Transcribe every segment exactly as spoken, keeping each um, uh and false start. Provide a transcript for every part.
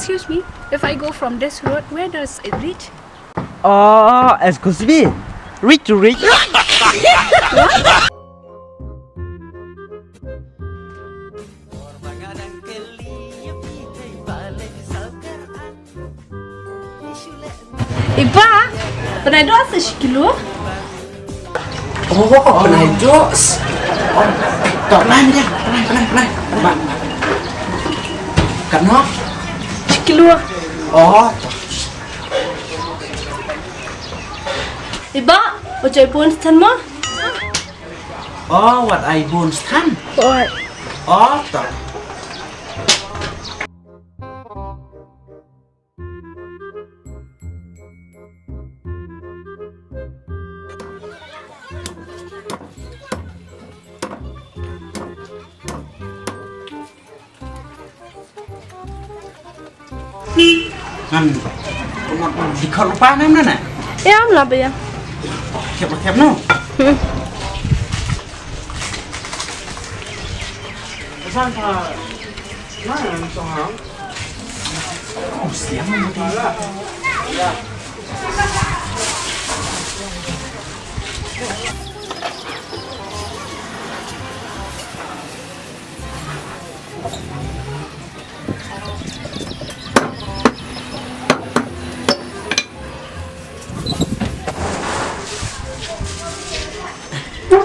Excuse me, if I go from this road, where does it reach? Oh, excuse me. Reach to reach. Iba, pynai doh sa shi kilo. Oh, pynai doh. Oh, to pynai, pynai, pynai, pynai, pynai. Ba. Katno? Shi kilo. Oh, to. Iba, u jai bun stan mo? Oh, wat ai bun stan. Oh, to. Ngan, ngan, di khot lupa nam na na. Ya, am lah ya. Siap, siap no. Hmm. Sang ka, na, song hang. Oh, siang ni.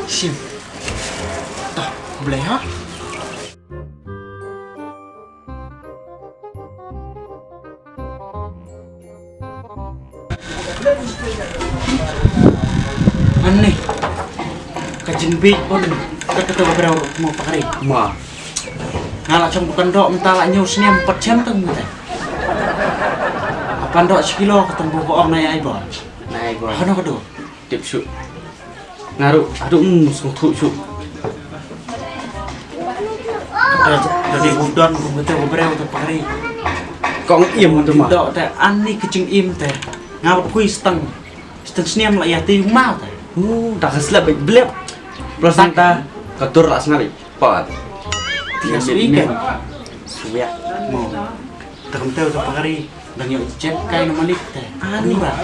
Shim. Toh, blei ha. Ani ka jingbit bun ka kata ka brau mo pakari. Ma. Nga la chong bukan dok mynta la ñiew snem pat chem tang mynta. Apan dok shi kilo ka tang bu ko ong nai ai bor. Nai ai bor. Hano ka dok. Tip shu. Nga ruh haduh ym sngewthuh shuh. Ka dei u don kum kata u briew te pakari. Kong im tu ma. Dok te ani ka jingim te. Nga la pui stang. Stang snem la ïa te u mau te. Uh, da ka slap bek blep. Plus ta ka dur la snari. Pat. Ti sui ke. Sui ya. Mo. Te kumta u pakari dang ïoh jet kai na malik te. Ani ba.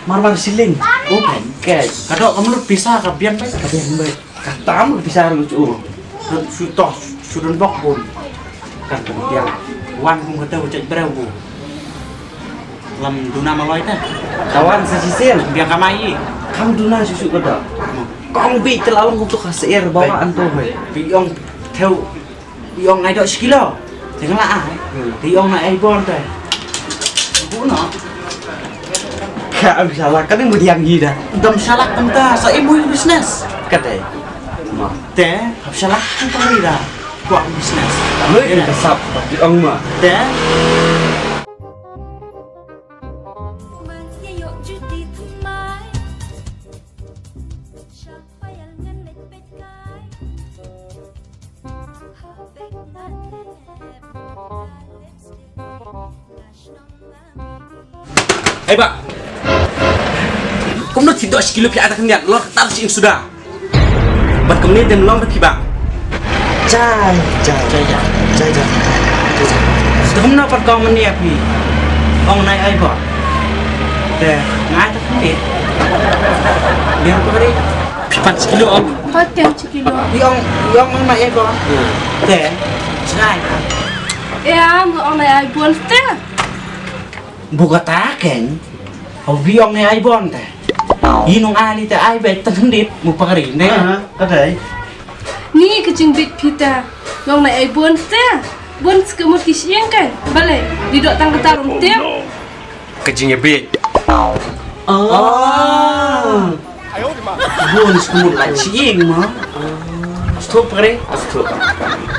Mar mar siling. Oh, kai. Ka dok ka mlut pisa ka biang bai. Ka biang bai. Ka tam ka pisa ruh chu. Shu toh, shu don bok bun. Kan biang. Wan kum kata u jet breu bu. Lam duna maloi te. Ka wan sa shisien. Biang ka mai. Kam duna shu shu ka dok. Kong bi te la long kum tu ka seer bawa anto bai. Bi ong theu. Ïong ai dok shi kilo. Te nga la ai. Hmm. Te ïong na ai bon te. Bu no. Ka am shalak ka ding mudiang hi da. Dam shalak kumta sa imui business. Ka te. Ma. Te hap shalak kumta ri da. Kuak business. Lui ka sap ïong ma. Te. Ai ba. Kumno thied dok shi kilo phi ai da khyndiat lor tar shi ing suda. Bad kumne dem long da phi ba. Jai, jai, jai, jai, jai, jai, jai. Te kumno pat kong mane ïa phi. Ong nai ai ba. Te ngai ta khyndiat. Biang ko ri. Phi pat shi kilo ong. Pat kem shi kilo. Ïong, ïong nang nai ai bor. Te, sngewbha. Ïa, mo ong nai ai bor te. Bu kata ken. Hau bi ong nai ai bor te. Yi nong ali te ai bet tang dip mu pakari ne. Aha, ka dei. Ni ka jingbit phi te. Ong nai ai bor te. Bor skemut ki shieng ken. Balei, di dok tang kata rum te. Ka jingïabit. Oh. Bun skumut la chieng ma. Stop kre. Stop.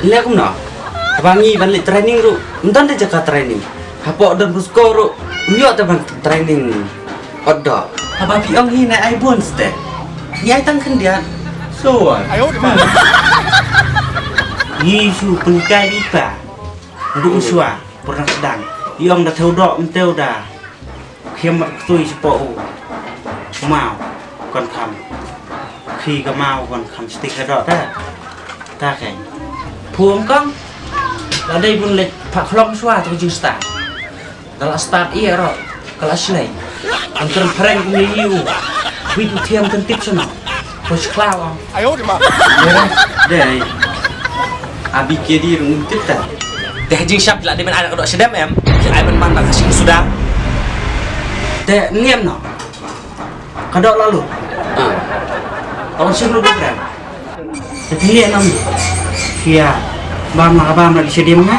Le kumno? Ba ngi ban leit training ruh. Ym don de jaka training. Hapoh Don Bosco ruh. Ym ïoh te ban training. Ot dok. Haba phi ong hi na ai bun ste. Ngi ai tang khyndiat. So. Yi shu pynhikai ïa i pa. Ndu shuwa. Pyrnah sdang. I ong da thew doh, ym thew da. Khiam mat ktui shapoh u. Maw. Kon kham. Khi ka maw kon kham stik ka doh ta. Ta keng. Phung kong. La dei bun leit phah khlong shuwa tu jingstad. Ka la start ïa ro, ka la shlei. Kan kren phareng kum ïa u. Bit u thiam kan tip sono. Ko shlaw am. Ayo di ma. Dei. Abi ke di rung tip ta. Te jing shap la de men ai ka dok shedem em. Ai men man ba ka shing suda. Te ngem no. Ka dok lalu. Ah. Tong sing lu bukan. Te ngem no. Sia. Bam ma bam lagi shedem na.